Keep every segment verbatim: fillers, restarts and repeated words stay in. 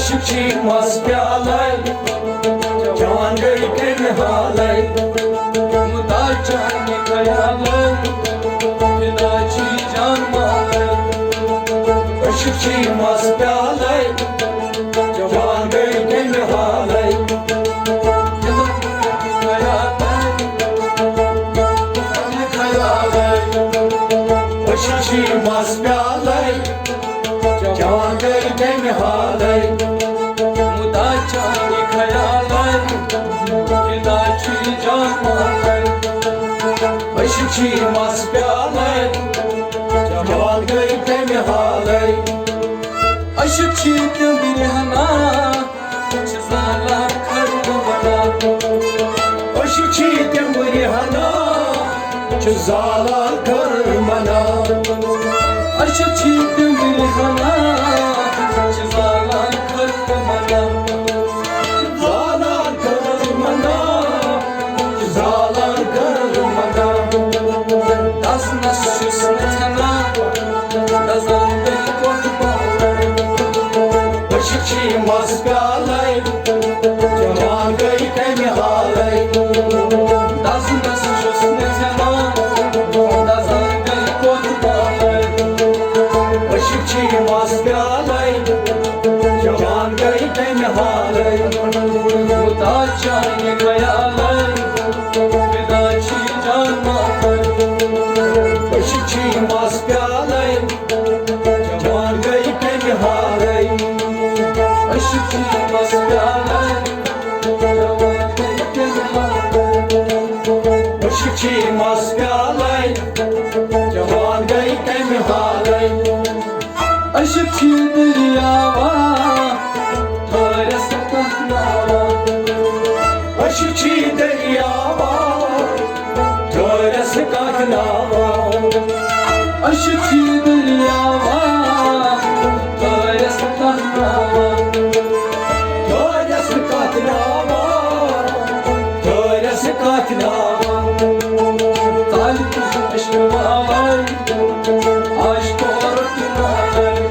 عشق چھی مس پیالے، جان گئی کمہِ حالے۔ مُدا چانہِ خیالے، فدا چھی جان مالے۔ عشق چھی مس پیالے، جان گئی کمہِ حالے۔ عشق چھی مس پیالے، جان گئی کمہِ حالے۔ مُدا چانہِ خیالے، فدا چھی جان مالے۔ عشق چھی مس پیالے، جان گئی کمہِ حالے۔ عشق چھی تِم رہنا، چھِ زالان کھرمنا۔ عشق چھی تِم رہنا، چھِ زالان کھرمنا۔ عشق چھی تِم رہنا، چھِ زالان کھرمنا۔ زالان کھرمنا، چھِ زالان کھرمنا۔ دزنس چھُس نہٕ ژھٮ۪نان، دزان گٔے کۄٹھ بالے۔ عشق چھی مس پیالے، جان گئی کمہِ حالے۔ دزنس چھُس نہٕ ژھٮ۪نان، دزان گٔے کۄٹھ بالے۔ عشق چھی مس پیالے، جان گئی کمہِ حالے۔ مُدا چانہِ خیالے، فدا چھی جان مالے۔ عشق چھی مس پیالے، جان گئی کمہِ حالے۔ عشق چھی مس پیالے، جان گئی کمہِ حالے۔ عشق چھی مس پیالے، جان گئی کمہِ حالے۔ عشق چھی دریاوا، ٹھہرس کتھ ناوا۔ عشق چھی دریاوا، ٹھہرس کتھ ناوا۔ عشق چھی دریاوا، ٹھہرس کتھ ناوا۔ ٹھہرس کتھ ناوا، ٹھہرس کتھ ناوا۔ ژالہِ تُج عشق واوے، عشق کورُکھ ناوے۔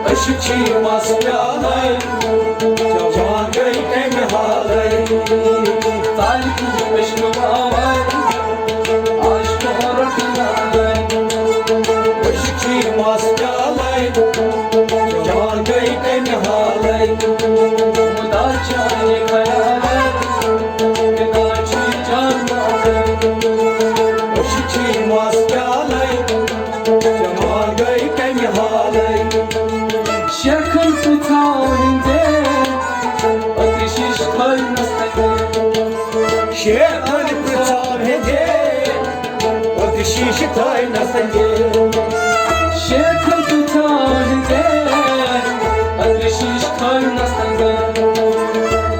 عشق چھی مس پیالے، جان گئی کمہِ حالے۔ ژالہِ تُج عشق واوے، عشق کورُکھ ناوے۔ عشق چھی مس پیالے، جان گئی کمہِ حالے۔ مُدا چانہِ خیالے، فدا چھی جان مالے۔ عشق چھی مس پیالے، جان گئی کمہِ حالے۔ شیخن پرژھاو ہندے، پتہٕ شیش تھٲونس تتے۔ شیخن پرژھاو ہندے، پتہٕ شیش تھٲونس تتے۔ شیخن پرژھاو ہندے، پتہٕ شیش تھٲونس تتے۔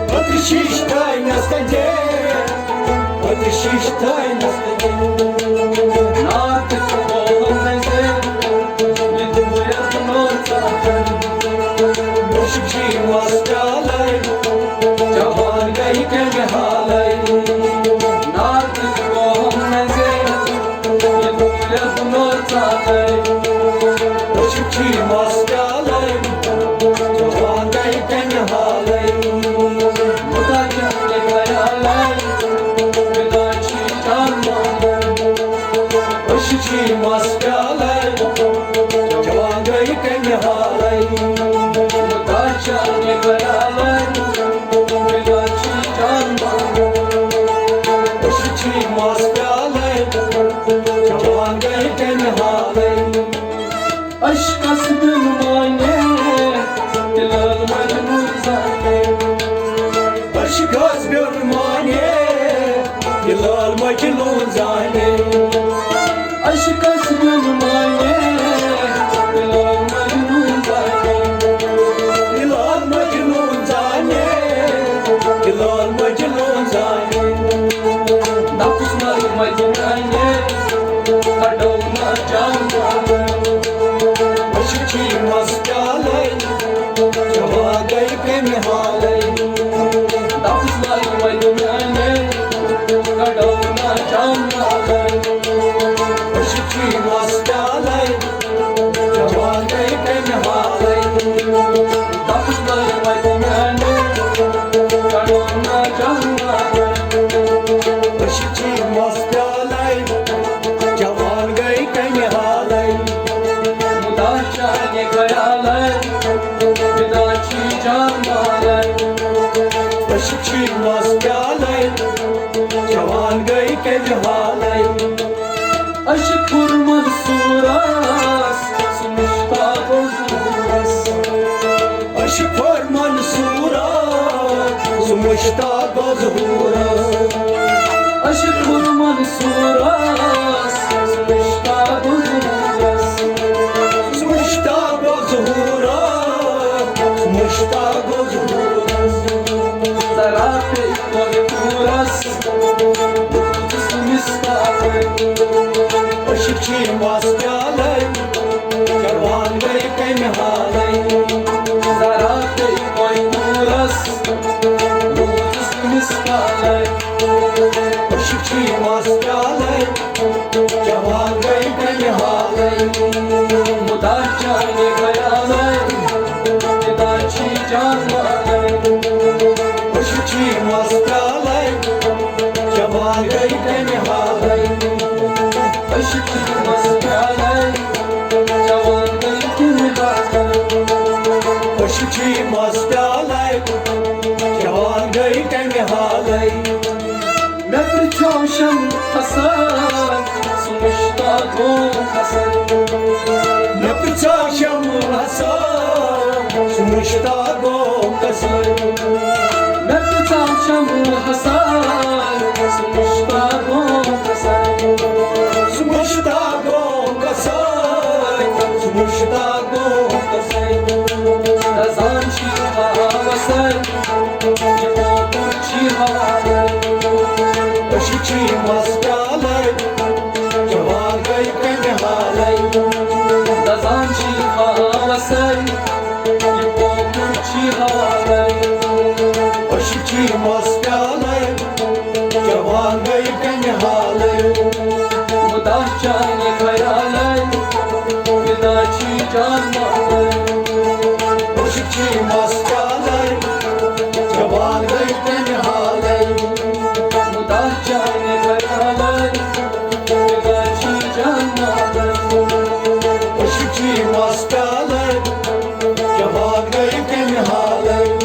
پتہٕ شیش تھٲونس تتے۔ پتہٕ شیش تھٲونس تتے۔ ناتھ ژٕ اوہم نظر، یہِ دوٗر یَتھ نوٚو ژٕ اَتھن۔ عشق چھی مس پیالے، جوان گٔے کمہِ حالے۔ ناتھ ژٕ اوہم نظر، یہِ دوٗر یَتھ نوٚو ژٕ اَتھن۔ عشق چھی مس پیالے، جوان گٔے کمہِ حالے۔ مُدا چانہِ خیالے، فدا چھی جان مالے۔ عشق چھی مس پیالے، جوان گٔے کمہِ حالے۔ مُدا چانہِ خیالے، فدا چھی جان مالے۔ عشق چھی مس پیالے، جوان گٔے کمہِ حالے۔ عشقس بیوٚن مانے، تہِ لال مجنون زانے۔ عشقس بیوٚن مانے، تہِ لال مجنون زانے۔ عشقس بیوٚن مانے، تہِ لال مجنون زانے۔ فدا چھی جان مالے۔ عشق چھی مس پیالے، جوان گٔے کمہِ حالے۔ عشق پھوٚر منصورس، سُہ مشتاق گوٚو ظہورس۔ عشق پھوٚر منصورس، سُہ مشتاق گوٚو ظہورس۔ عشق پھوٚر منصورس، سُہ مشتاق گوٚو ظہورس۔ سُہ مشتاق گوٚو ظہورس، سُہ مشتاق گوٚو ظہورس۔ ذرا پیٚیہِ کوہہِ طورس، روٗدُس مصداقے۔ عشق چھی مس پیالے، جوان گٔے کمہِ حالے۔ ذرا پیٚیہِ کوہہِ طورس، روٗدُس مصداقے۔ عشق چھی مس پیالے، جوان گٔے کمہِ حالے۔ مداح چانہِ خیالے، فدا چھی جان مالے۔ عشق چھی مس پیالے، جوان گٔے کمہِ حالے۔ عشق چھی مس پیالے، جوان گٔے کمہِ حالے۔ عشق چھی مس پیالے، جوان گٔے کمہِ حالے۔ مےٚ پرٛژھیو شمع حسن، سُہ مشتاق گوٚو کسن۔ مےٚ پرٛژھیو شمع حسن، سُہ مشتاق گوٚو کسن۔ مےٚ پرٛژھیو شمع حسن، سُہ مشتاق گوٚو کسن۔ سُہ مشتاق گوٚو کسن، سُہ مشتاق گوٚو کسن۔ دزان چھی ہوسے، یہِ اوتر چھی ہوسے۔ عشق چھی مس پیالے، جوان گٔے کمہِ حالے۔ دزان چھی ہوسے، یہِ اوتر چھی ہوسے۔ عشق چھی مس پیالے، جوان گٔے کمہِ حالے۔ مداح چانہِ خیالے، فدا چھی جان مالے۔ عشق چھی مس پیالے، جوان گٔے کمہِ حالے۔ مداح چانہِ خیالے، فدا چھی جان مالے۔ عشق چھی مس پیالے، جوان گٔے کمہِ حالے۔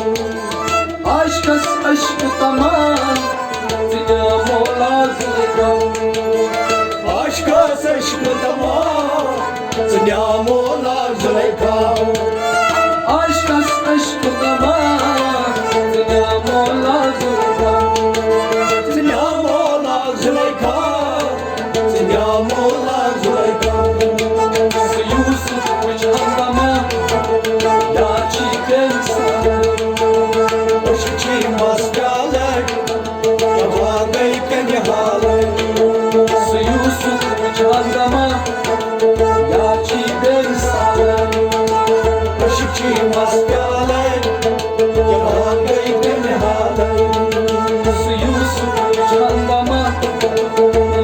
عاشقس عشق تمام، ژٕ نیا مولا زلیخا۔ عاشقس عشق تمام، ژٕ نیا مولا زلیخا۔ عاشقس عشق تمام، ژٕ نیا مولا زلیخا۔ ژٕ نیا مولا زلیخا۔ ژٕ نیا مولا زلیخا۔ سُہ یوسف وٕچھ ہنگامہ، یار چھی بے مثال۔ عشق چھی مس پیالے، جوان گٔے کمہِ حالے۔ سُہ یوسف وٕچھ ہنگامہ، یار چھی بے مثال۔ عشق چھی مس پیالے، جوان گٔے کمہِ حالے۔ سُہ یوسف وٕچھ ہنگامہ،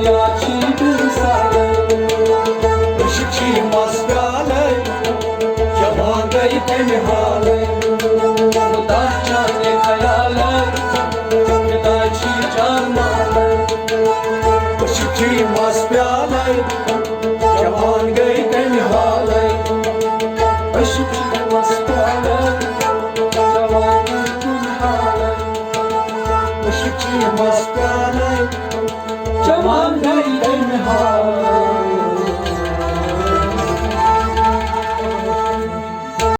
یار چھی بے مثال۔ عشق چھی مس پیالے، جوان گٔے کمہِ حالے۔ مداح چانہِ خیالے، فدا چھی جان مالے۔ عشق چھی مس پیالے، جوان گٔے کمہِ حالے۔ عشق چھی مس پیالے، جوان گٔے کمہِ حالے۔ عشق چھی مس پیالے،